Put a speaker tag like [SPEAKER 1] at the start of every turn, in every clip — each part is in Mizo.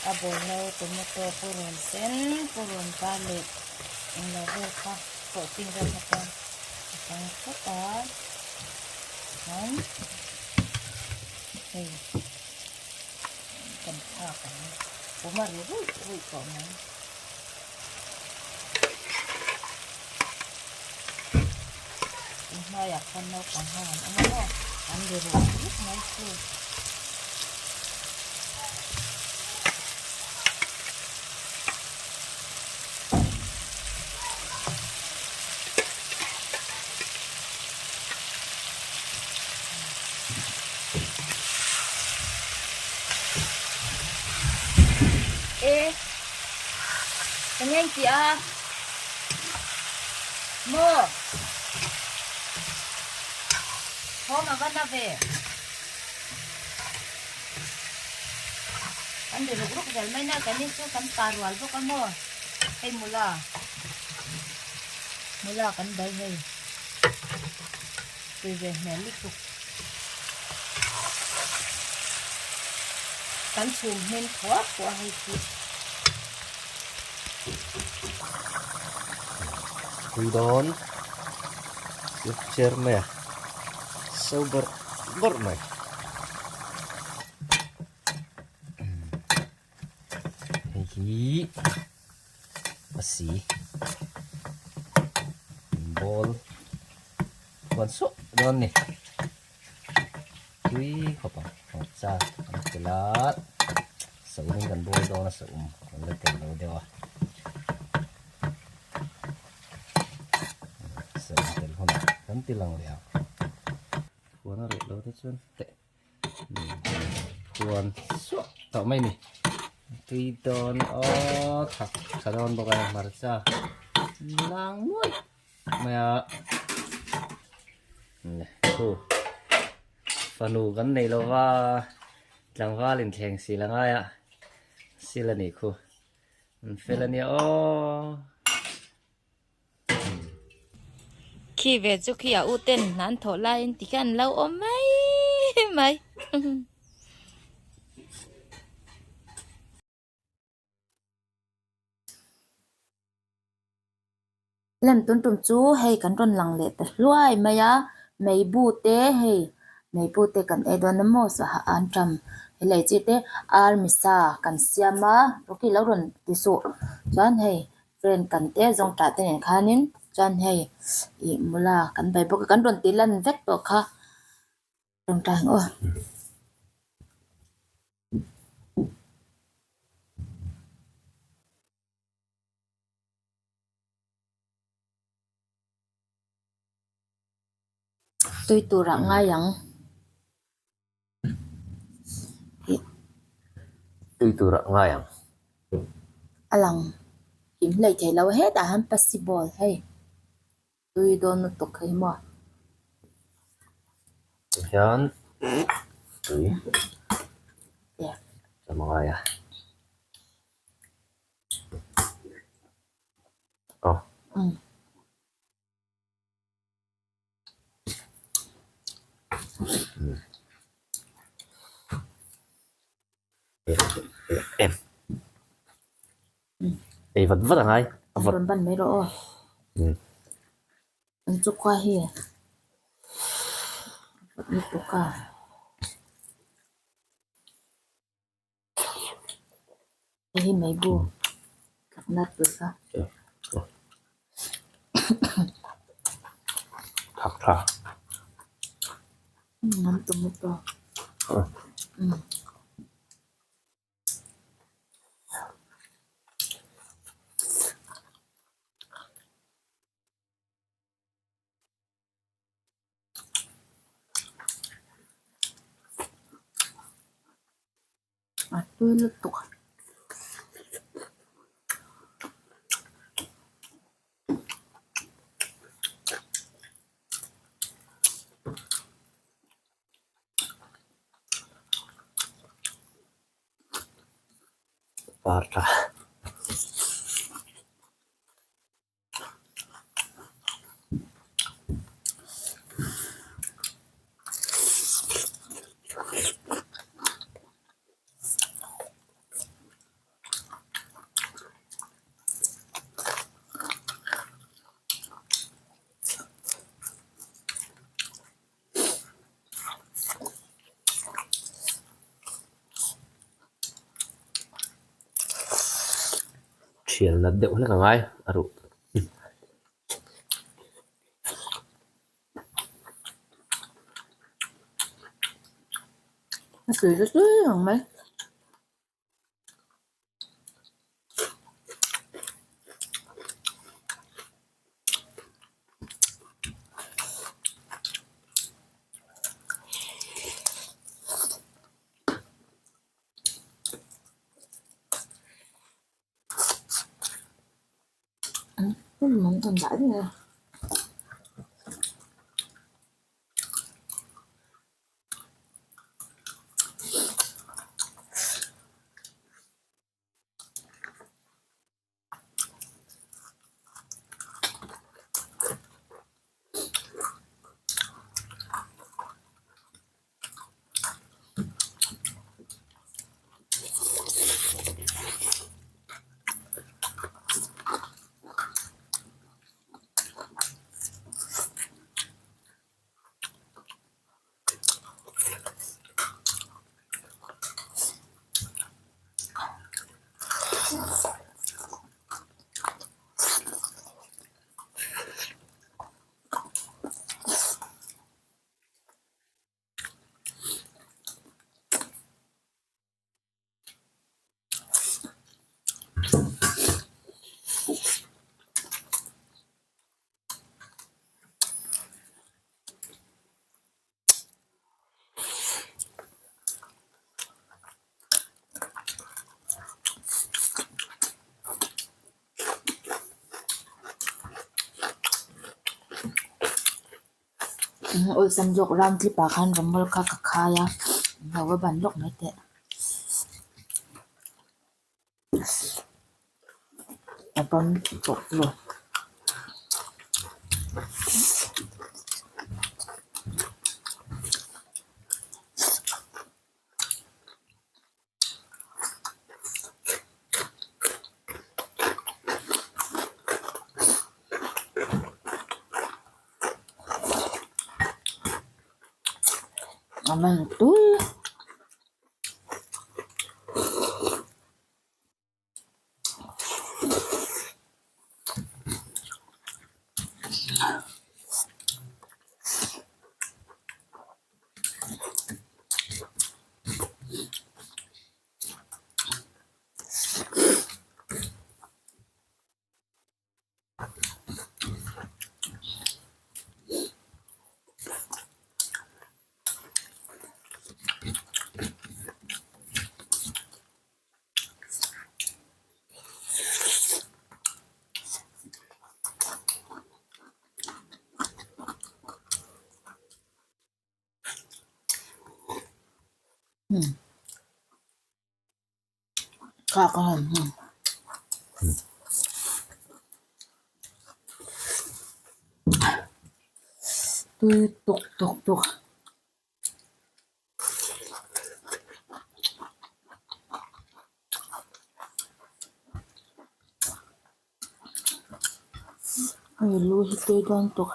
[SPEAKER 1] A bawlhlo tomato purun sen purun var leh englo vel kha sawhching vel kha chuan a chang phawt a chuan hei kan thlak ang pum a ri ruih ruih tawh mai. Inhnuaiah khan naupang ho an awm a maw an ri ruih ruih mai chu. E eng nge tih a maw thawm a va na ve kan ri ruk ruk zel mai na kan in chu kan pa rual bawk a maw hei mula mula kan bai hei tui ve hmel lutuk kan chhum hmin thuah thuah hei chu.
[SPEAKER 2] Tui dawn chip cher mai a so bawrh bawrh mai. Hei hi a si ball huan suah dawn a ni tui khawp ang hmarcha kan tel a saum in kan bawl dawn a saum kan la tel lo deuh a saum tel hunah kan ti lang leh ang huan a reh lo te chuan teh. Huan suah tawh mai ni tui dawn aw thak tha dawn bawk a hmarcha lang nuai mai a khu fanu kan nei lo va tlangval inthleng sil a ngai a sil a nih khu an fel a nia aw.
[SPEAKER 1] Khi ve chu khi a u ten an thawh laiin ti khan an lo awm mai mai. Lem tun tum chu hei kan rawn lang leh ta hluai mai a meibu te hei meibu te kan ei dawn a maw sangha an tam helai chi te armisa kan siam a rocky lo rawn ti suh chuan hei. Friend kan te zawng tah te nen khanin chuan hei ih mula kan bai bawk a kan rawn ti lan vek tawh kha tawngtai ang aw. Tui turah ngai ang.
[SPEAKER 2] Tui turah ngai ang.
[SPEAKER 1] A lang kim hlei thei lo hetah hian possible hei tui dawn lutuk hei maw.
[SPEAKER 2] Tihian tui a ngai a. Aw. Ei vat vat a ngai a vat
[SPEAKER 1] rawn ban mai rawh aw an chu khua hi vat lutuk a. Hei hi meibu tlakna tur kha.
[SPEAKER 2] Thak tha.
[SPEAKER 1] Ngam tomato. A tui lutuk a.
[SPEAKER 2] Partha. Thial nat deuh hlek a ngai a ruh.
[SPEAKER 1] A tui chu tui ang mai. Awlsam zawk ram tlip ah khan rawmawl kha ka khai a lo va ban lawk mai teh. A bang tawh lo. A man tui. Tui tuk tuk tuk. Hei lu hi tui dawn tuk.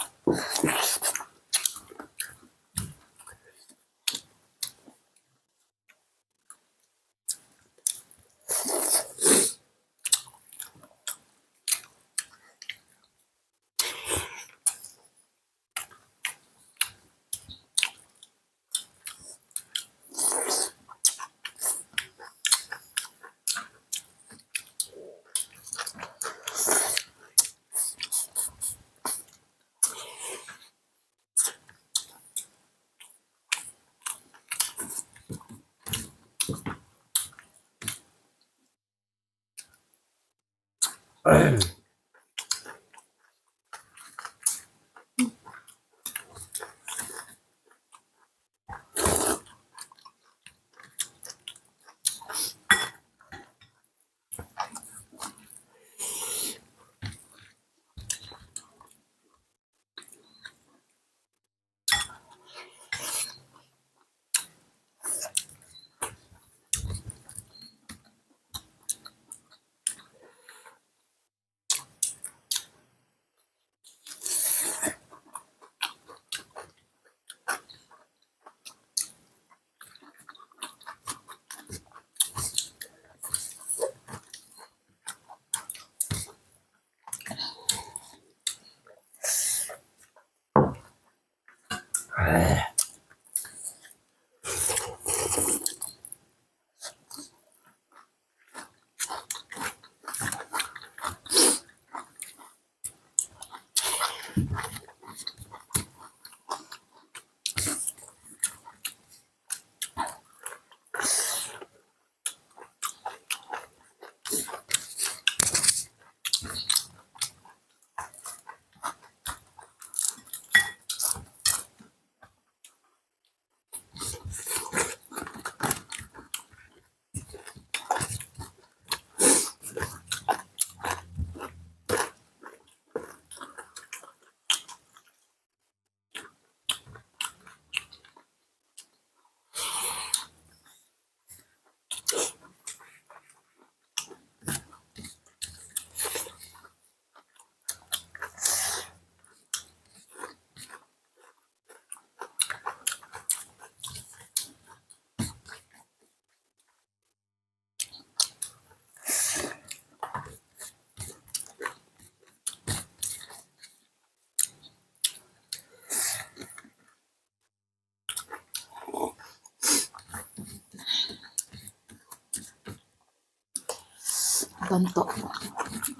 [SPEAKER 1] Ban tawh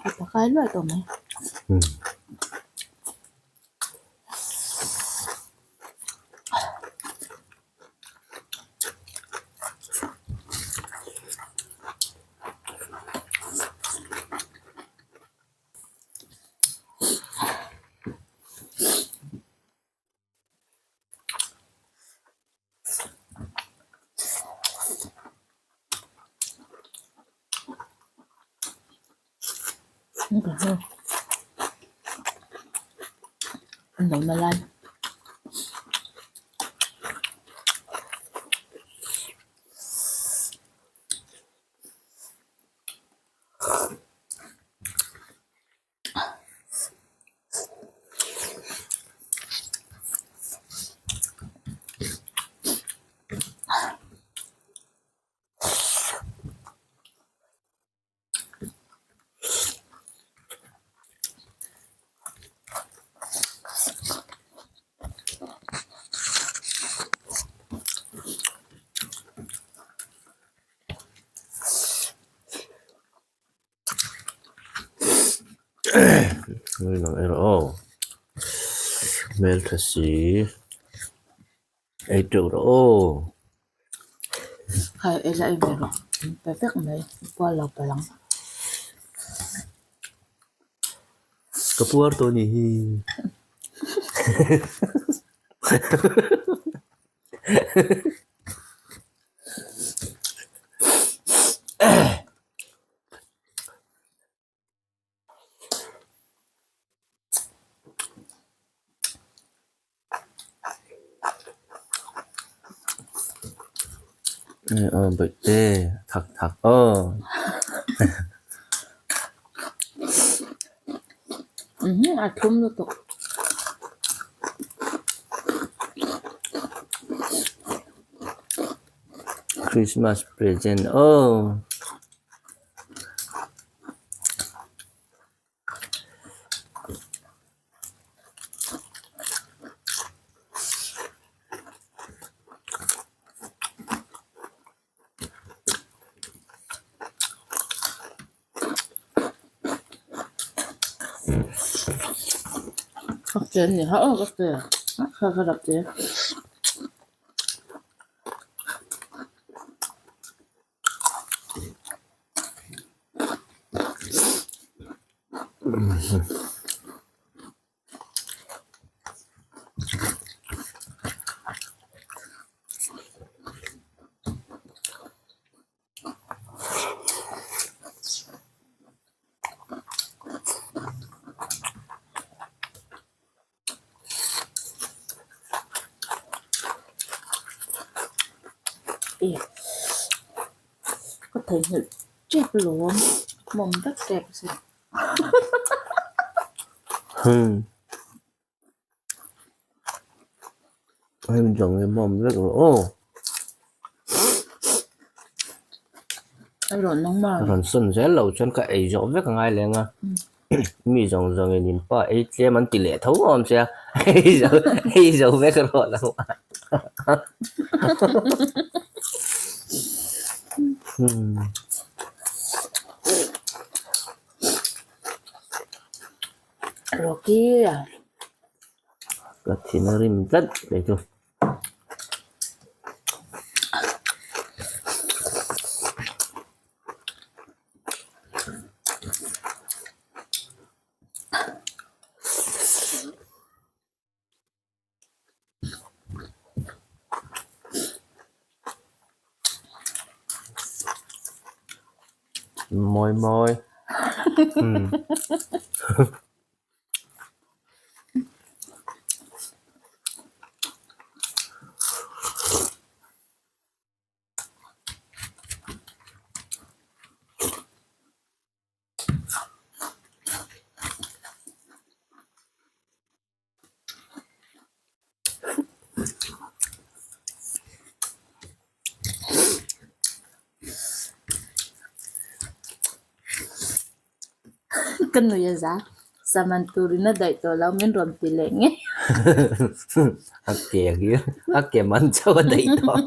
[SPEAKER 1] a pakai luai tawh mai. An lo na lai.
[SPEAKER 2] Ngawi lang erawh aw hmeltha si ei teuh rawh aw.
[SPEAKER 1] Hai ei la ei ve rawh pe vek mai puar lo palh ang.
[SPEAKER 2] Ka puar tawh anih hi. Aw baihte thak thak aw.
[SPEAKER 1] A thlum lutuk.
[SPEAKER 2] Christmas present aw.
[SPEAKER 1] Ka ni ha aw ka ti ka ka rak ti. Ka theihnghilh tep lawm mawm vek tep a sin.
[SPEAKER 2] Hei zawng hi mawm vek rawh aw.
[SPEAKER 1] A rawn nangmah.
[SPEAKER 2] Rawn sawn zel lo chuan ka ei zawh vek a ngai leng a. Mi zawng zawngin in pa ei tlem an ti leh tho awm che a, ei zo vek rawh lo a.
[SPEAKER 1] Rocky.
[SPEAKER 2] Ka thin a rim tlat kei chu. Mawi mawi.
[SPEAKER 1] Ka nui a za saman turin a daih tawh lo min rawn ti leh nge.
[SPEAKER 2] A ke hi a ke man chauh a daih tawh.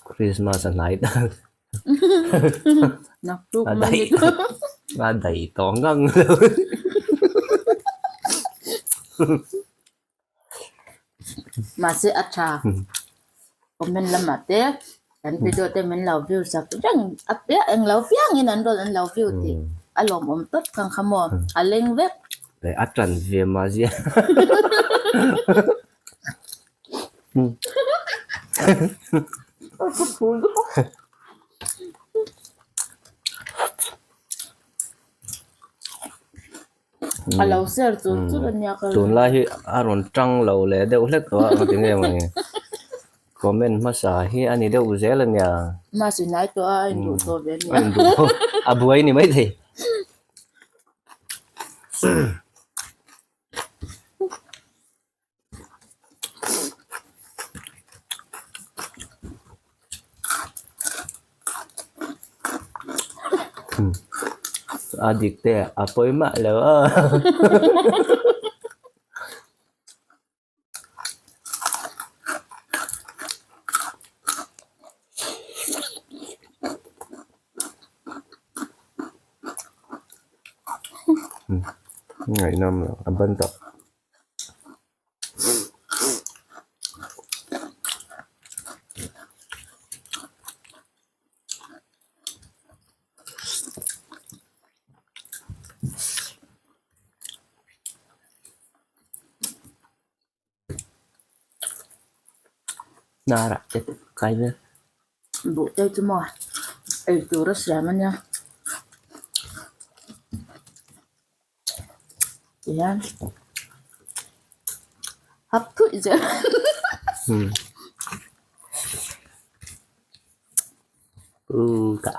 [SPEAKER 2] Christmas a hnai ta.
[SPEAKER 1] Naktuk
[SPEAKER 2] A
[SPEAKER 1] mai
[SPEAKER 2] daih
[SPEAKER 1] ni chu.
[SPEAKER 2] A daih tawh ngang lo.
[SPEAKER 1] Mahse a tha. Comment lamah te kan video te min lo view sak reng a piah eng lo piangin an rawn an lo view tih a lawmawm tawp kang kha maw a leng vek.
[SPEAKER 2] A tan ve mah zia.
[SPEAKER 1] A lo ser chur chur a nia ka
[SPEAKER 2] Tunlai hi a rawn tang lo leh deuh hlek tawh a engati nge mawni comment hmasa hi a ni deuh zel a nia.
[SPEAKER 1] Mahse hnai tawh a a induh tawh ve a nia.
[SPEAKER 2] A induh tawh a buai ni maithei. A dik te a pawi mah lo a. Ngaihnawm lo a ban tawh. Hnarah te kai vel.
[SPEAKER 1] Buh te chu maw ei tur a siam a nia. Tihian hap thuih zel.
[SPEAKER 2] Uka.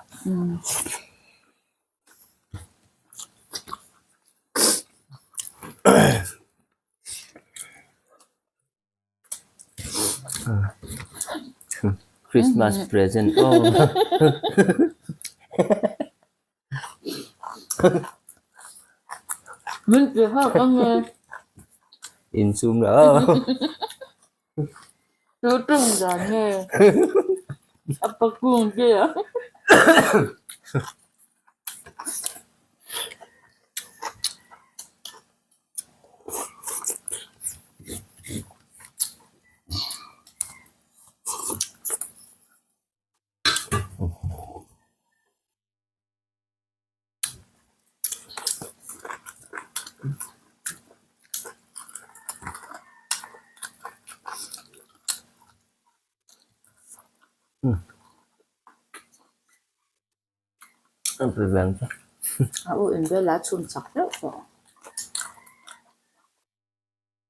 [SPEAKER 2] Christmas present aw.
[SPEAKER 1] Min ti hlauh ang e.
[SPEAKER 2] Insum la aw.
[SPEAKER 1] Tu tum dan nge? A pakung te a. A u in bela chhun chak deuh tawh.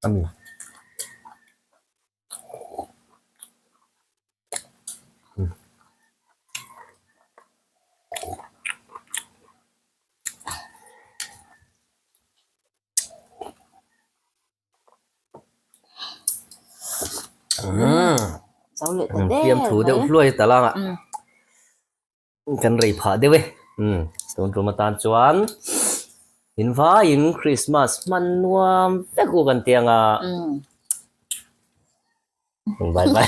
[SPEAKER 2] Ami. Fiamthu deuh hluai ta lang a. Kan rei phah deuh e. Tun tum atan chuan in vaiin Christmas hman nuam vek u kan ti ang a. Bye bye.